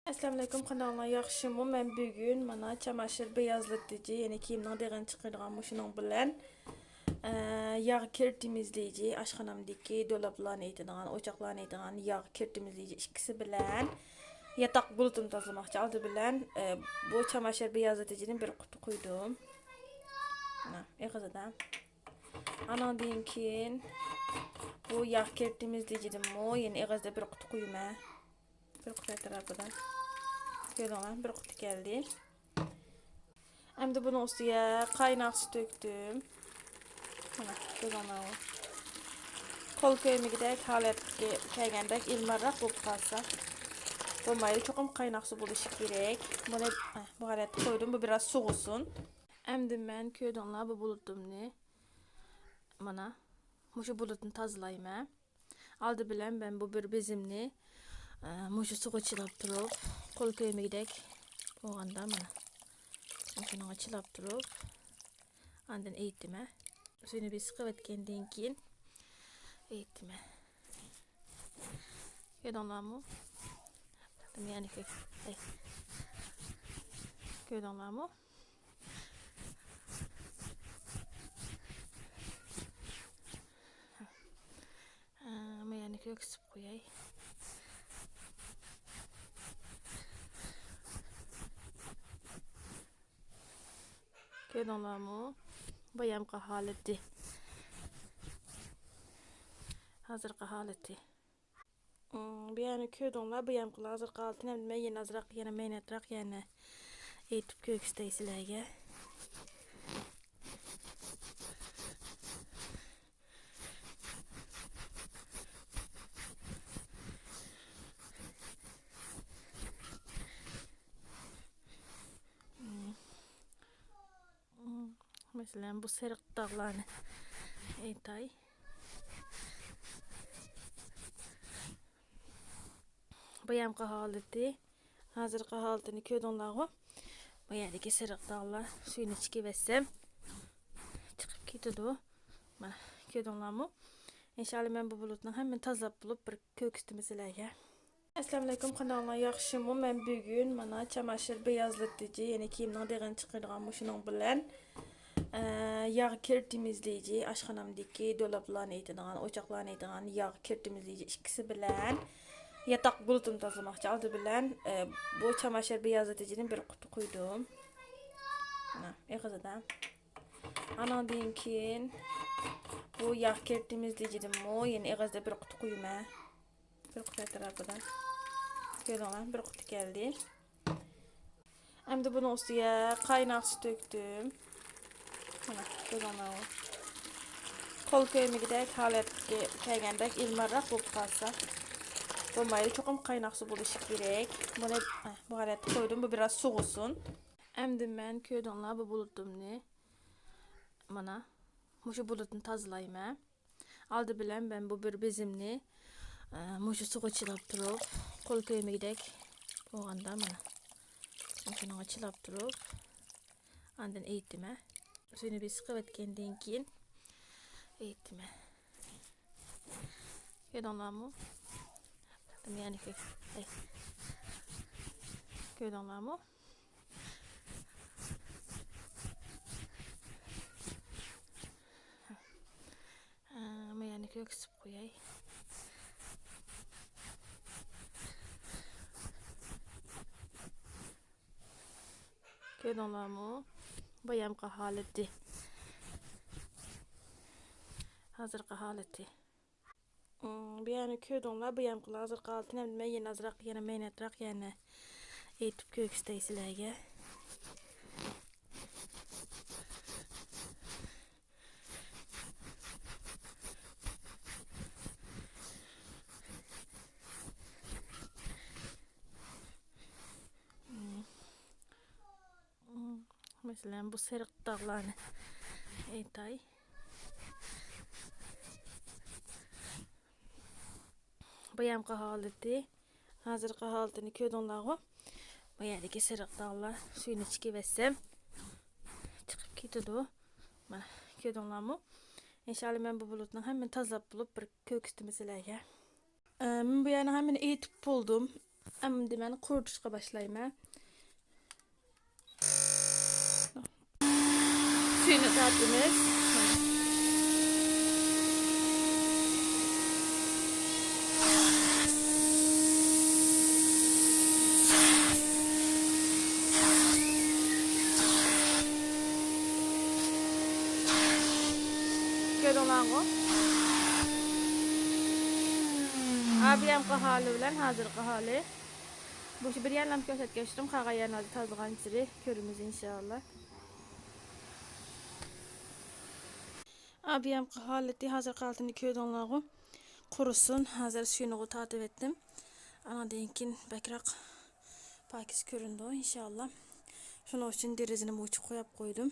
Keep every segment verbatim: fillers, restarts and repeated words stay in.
ئەسسالامۇئەلەيكۇم، قانداقلار، ياخشىمۇ؟ مەن بۈگۈن مانا چاماشىر بىيازلىتىجى، يەنى كىيىمنىڭ دېغىنى چىقىرىدىغان مۇشۇنىڭ بىلەن، ئە، ياغ كىرىتىمىزلىيىجى، ئاشخانامدىكى دولابلارنى ئېتىدىغان، ئوچاقلارنى ئېتىدىغان ياغ كىرىتىمىزلىيىجى ئىككىسى بىلەن ياتاق بۇلۇتۇمنى تازىلىماقچى. ئالدى بىلەن، ئە، بۇ چاماشىر بىيازلىتىجىدىن بىر قۇتا قۇيدۇم. مانا، ئېغىزىدا. ئانىڭدىن كېيىن بۇ ياغ كىرىتىمىزلىيىجىدىنمۇ يەنە ئېغىزدا بىر قۇتا قۇيىمەن. بىر قۇتا ئەتراپىدا. كۆردۈڭلار، بىر قۇتا كەلدى. ئەمدى بۇنىڭ ئۈستىگە قايناق سۈت تۆكتۈم. مانا، كۆردۈڭلارمۇ؟ قول كۆيمىگۈدەك ھالەتكە كەلگەندەك ئىلمارراق بولۇپ قالسا بولمايدۇ. چوقۇم قايناق سۇ بولۇشى كېرەك. بۇنى، ئە، بۇ ھالەتتە قويدۇم. بۇ بىراز سوغۇسۇن. ئەمدى مەن، كۆردۈڭلار، بۇ بۇلۇتۇمنى، مانا، مۇشۇ بۇلۇتنى تازىلايمەن. ئالدى بىلەن مەن بۇ بىر بېزىمنى، ئە، مۇشۇ سۇغا چىلاپ تۇرۇپ، قول كۆيمىگۈدەك بولغاندا، مانا، مۇشۇنىڭغا چىلاپ تۇرۇپ، ئاندىن ئېيتىمەن. سۈيىنى بىر سىقىۋەتكەندىن كېيىن ئېيتىمەن. كۆردۈڭلارمۇ؟ يەنە كۆ-، ئەي. كۆردۈڭلارمۇ؟ ھە، مەن يەنە كۆرسىتىپ قوياي. كۆردۈڭلارمۇ؟ بايامقى ھالىتى. ھازىرقى ھالىتى. ئىم، بۇ يەرنى كۆردۈڭلار، بۇ يەرنى ھازىرقى ھالىتىنى. ئەمدى مەن يەنە ئازراق، يەنە مەينەتراق، يەنە ئېيتىپ كۆرسىتەي سىلەرگە. ئىم. مەسىلەن، بۇ سېرىق داغلارنى ئېيتاي. بايامقى ھالىتى، ھازىرقى ھالىتىنى كۆردۈڭلارغۇ؟ بۇ يەردىكى سېرىق داغلار، سۈيىنى چىقىۋەتسەم چىقىپ كېتىدۇ. مانا، كۆردۈڭلارمۇ؟ ئىنشاللا مەن بۇ بۇلۇتنىڭ ھەممىنى تازىلاپ بولۇپ بىر كۆرسىتىمەن سىلەرگە. ئەسسالامۇئەلەيكۇم، قانداقلار، ياخشىمۇ؟ مەن بۈگۈن مانا چاماشىر بىيازلىتىجى، يەنى كىيىمنىڭ دېغىنى چىقىرىدىغان مۇشۇنىڭ بىلەن، ئە، ياغ كىر تېمىزلىيىجى، ئاشخانامدىكى دولابلارنى ئېتىدىغان، ئوچاقلارنى ئېتىدىغان ياغ كىر تېمىزلىيىجى ئىككىسى بىلەن ياتاق بۇلۇتۇمنى تازىلىماقچى. ئالدى بىلەن، ئە، بۇ چاماشىر بىيازلىتىجىدىن بىر قۇتا قۇيدۇم. مانا، ئېغىزىدا. ئانىڭدىن كېيىن بۇ ياغ كىر تېمىزلىيىجىدىنمۇ يەنە ئېغىزدا بىر قۇتا قۇيىمەن. بىر قۇتا ئەتراپىدا. كۆردۈڭلار، بىر قۇتا كەلدى. ئەمدى بۇنىڭ ئۈستىگە قايناق سۈت تۆكتۈم. مانا، كۆردۈڭلارمۇ؟ قول كۆيمىگۈدەك ھالەتكە كەلگەندەك ئىلمارراق بولۇپ قالسا بولمايدۇ. چوقۇم قايناق سۇ بولۇشى كېرەك. بۇنى، ئە، بۇ ھالەتتە قويدۇم. بۇ بىراز سوغۇسۇن. ئەمدى مەن، كۆردۈڭلار، بۇ بۇلۇتۇمنى، مانا، مۇشۇ بۇلۇتنى تازىلايمەن. ئالدى بىلەن مەن بۇ بىر بېزىمنى، ئە، مۇشۇ سۇغا چىلاپ تۇرۇپ، قول كۆيمىگۈدەك بولغاندا، مانا، مۇشۇنىڭغا چىلاپ تۇرۇپ، ئاندىن ئېيتىمەن. سۈيىنى بىر سىقىۋەتكەندىن كېيىن ئېيتىمەن. كۆردۈڭلارمۇ؟ يەنە كۆ-، ئەي. كۆردۈڭلارمۇ؟ ھە، مەن يەنە كۆرسىتىپ قوياي. كۆردۈڭلارمۇ؟ بايامقى ھالىتى. ھازىرقى ھالىتى. ئىم، بۇ يەرنى كۆردۈڭلار، بۇ يەرنى ھازىرقى ھالىتىنى. ئەمدى مەن يەنە ئازراق، يەنە مەينەتراق، يەنە ئېيتىپ كۆرسىتەي سىلەرگە. مەسىلەن، بۇ سېرىق داغلارنى ئېيتاي. بايامقى ھالىتى، ھازىرقى ھالىتىنى كۆردۈڭلارغۇ؟ بۇ يەردىكى سېرىق داغلار، سۈيىنى چىقىۋەتسەم چىقىپ كېتىدۇ. مانا، كۆردۈڭلارمۇ؟ ئىنشاللا مەن بۇ بۇلۇتنىڭ ھەممىنى تازىلاپ بولۇپ بىر كۆرسىتىمەن سىلەرگە. ئە، مەن بۇ يەرنىڭ ھەممىنى ئېيتىپ بولدۇم. ئەمدى مەن قۇرۇتۇشقا باشلايمەن. سۈيىنى تارتىمىز. كۆردۈڭلارغۇ؟ ئابىيەمقى ھالى بىلەن ھازىرقى ھالى. بۇ بىر يەرلەرنى كۆرسەتكەچتىم، قالغان يەرنى ھازىر تازىلىغانچىلى كۆرىمىز ئىنشاللا. ئابىيەمقى ھالىتى، ھازىرقى ھالىتىنى كۆردۈڭلارغۇ؟ قۇرۇسۇن، ھازىر سۈيىنىغۇ تارتىۋەتتىم. ئانىڭدىن كېيىن بەكرەك پاكىز كۆرۈنىدۇ ئىنشاللا. شۇنىڭ ئۈچۈن دېرىزىنى مۇچۇپ قويۇپ قويدۇم.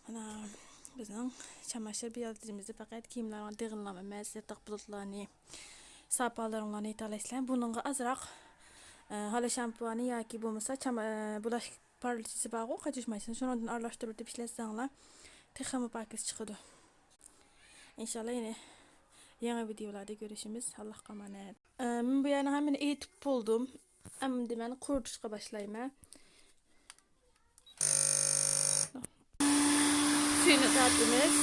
مانا بىزنىڭ چاماشىر بىيالىتىمىزدە پەقەت كىيىملەرنى دېغىنلام ئەمەس، ياتاق بۇلۇتلارنى، ساپالىرىڭلارنى يېتەلەيسىلەر. بۇنىڭغا ئازراق، ئە، ھالا شامپۇانى ياكى بولمىسا چام-، ئە، بۇلاش پارلىتىشى بارغۇ، قاچۇرمايسىز. شۇنىڭدىن ئارىلاشتۇرۇپ ئىشلەتسەڭلار تېخىمۇ پاكىز چىقىدۇ. ئىنشاللا يەنە يېڭى ۋىدىيولاردا كۆرۈشىمىز. ئاللاھقا ئامانەت. ئە، مەن بۇ يەرنىڭ ھەممىنى ئېيتىپ بولدۇم. ئەمدى مەن قۇرۇتۇشقا باشلايمەن. سۈيىنى تارتىمىز.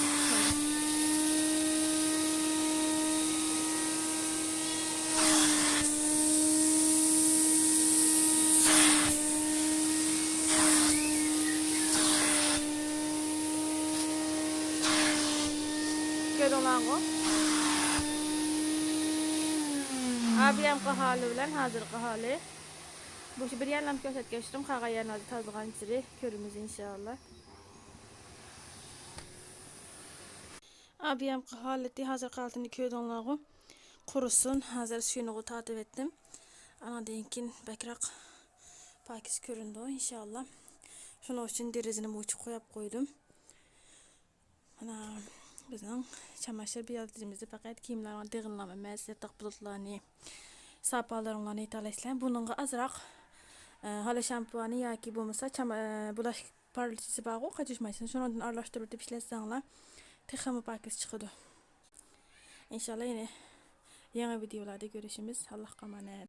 كۆردۈڭلارغۇ؟ ئابىيەمقى ھالى بىلەن ھازىرقى ھالى. بۇ بىر يەرلەرنى كۆرسەتكەچتىم، قالغان يەرنى ھازىر تازىلىغانچىلى كۆرىمىز ئىنشاللا. ئابىيەمقى ھالىتى، ھازىرقى ھالىتىنى كۆردۈڭلارغۇ؟ قۇرۇسۇن، ھازىر سۈيىنىغۇ تارتىۋەتتىم. ئانىڭدىن كېيىن بەكرەك پاكىز كۆرۈنىدۇ ئىنشاللا. شۇنىڭ ئۈچۈن دېرىزىنى مۇچۇپ قويۇپ قويدۇم. مانا بىزنىڭ چاماشىر بىيالىتىمىزدە پەقەت كىيىملەرنى دېغىنلام ئەمەس، ياتاق بۇلۇتلارنى، ساپالىرىڭلارنى يېتەلەيسىلەر. بۇنىڭغا ئازراق، ئە، ھالا شامپۇانى ياكى بولمىسا چام-، ئە، بۇلاش پارلىتىشى بارغۇ، قاچۇرمايسىز. شۇنىڭدىن ئارىلاشتۇرۇپ ئىشلەتسەڭلار تېخىمۇ پاكىز چىقىدۇ. ئىنشاللا يەنە يېڭى ۋىدىيولاردا كۆرۈشىمىز. ئاللاھقا ئامانەت.